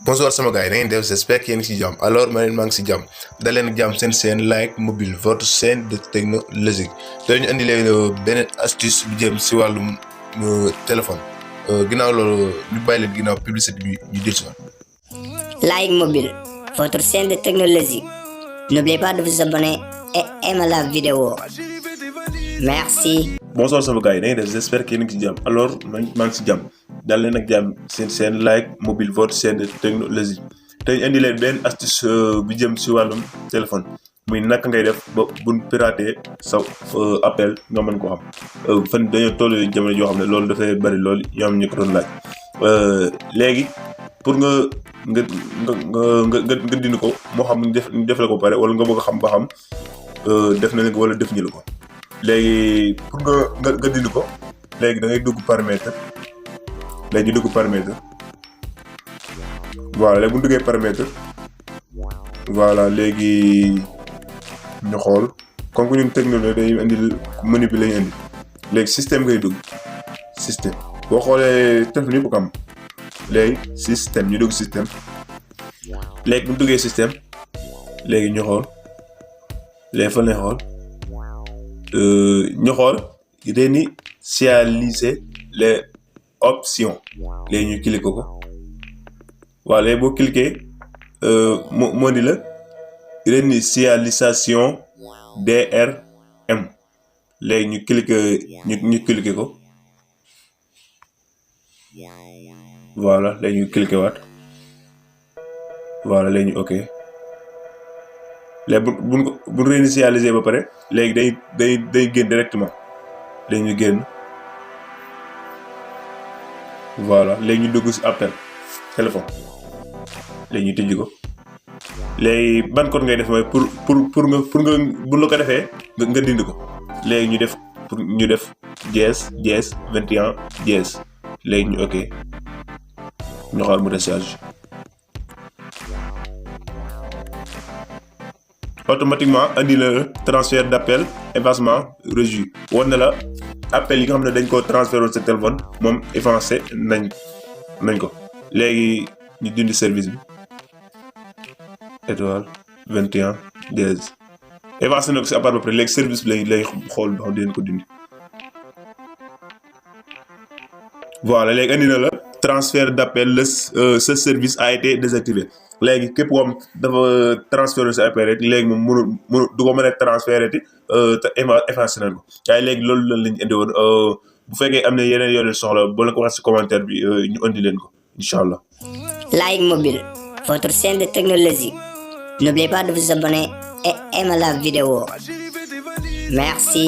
bonsoir sama gars yi da ngeen def j'espère que yéen ngi ci jàmm alors ma leen maa ngi ci jàmm da leen ak jàmm seen like mobile votre chaîne de technologie te ñu andi leen beneen astuce bu jëm ci wàllum téléphone ginnaaw loolu ñu bàyyi leen ginnaaw publicité bi ñu jël ci Like Mobile, votre chaîne de technologie. N'oubliez pas de vous abonner et aimer la vidéo. Merci. bonsoir sama gars yi da ngeen def j'espère que yéen ngi ci jàmm alors maa ngi ci jàmm dal leen ak jàmm seen like mobile votre chaîne de technologie te ñu indi leen benn astuce bu jëm ci wàllum téléphone muy naka ngay def ba buñ pirater sa appel nga mën ko xam fan dañoo toll jamono joo xam ne loolu dafay bari loolu yoo xam ñu ko doon laaj léegi pour nga dindi ko moo xam ñu def la ko pare wala nga bëgg a xam ba xam def nañ ko wala def ñu la ko léegi pour nga dindi ko léegi da ngay dugg paramètre léegi ñu dugg paramètre voilà léegi bu ñu duggee paramètre voilà léegi ñu xool comme que ñun technologie dañuy indi menu bi la ñu indi léegi système ngay dugg système boo xoolee téléphone yëpp ko am léegi système ñu dugg système léegi bu ñu duggee système léegi ñu xool léegi fan lay xool ñu xool réinitialiser les options léegi ñu cliquer ko waaw léegi boo cliquer moo di la réinitialisation DRM léegi ñu cliquer ko voilà léegi ñu cliquer waat voilà léegi ñu ok léegi bu réinitialiser ba pare léegi day génn directement léegi ñu génn voilà léegi ñu dugg ci appel téléphone léegi ñu tijji ko léegi ban code ngay def mooy pour nga bu la ko defee nga dindi ko léegi ñu def dièse 21 dièse léegi ñu ok ñu xool mu décharge automatiquement andi la transfert d'appel effacement reçu woon na la appel yi nga xam ne dañ ko transféré sa téléphone moom effacé nañ ko léegi ñu dindi service bi étoile 21 dièse effacé na ko si à part ba pare léegi service bi lay xool ba xam dinañ ko dindi voilà léegi andi na la transfert d'appel ce service a été désactivé léegi képp koo xam dafa transféré sa appel rek léegi moom mënu du ko mën a transféré te effacé nañ ko waaye léegi loolu lañ indi woon bu fekkee am na yeneen yoo leen soxla boo leen ko waxee ci commentaire bi ñu indi leen ko incha allah. Like Mobile, votre chaîne de technologie. N'oubliez pas de vous abonner et aimer la vidéo. Merci.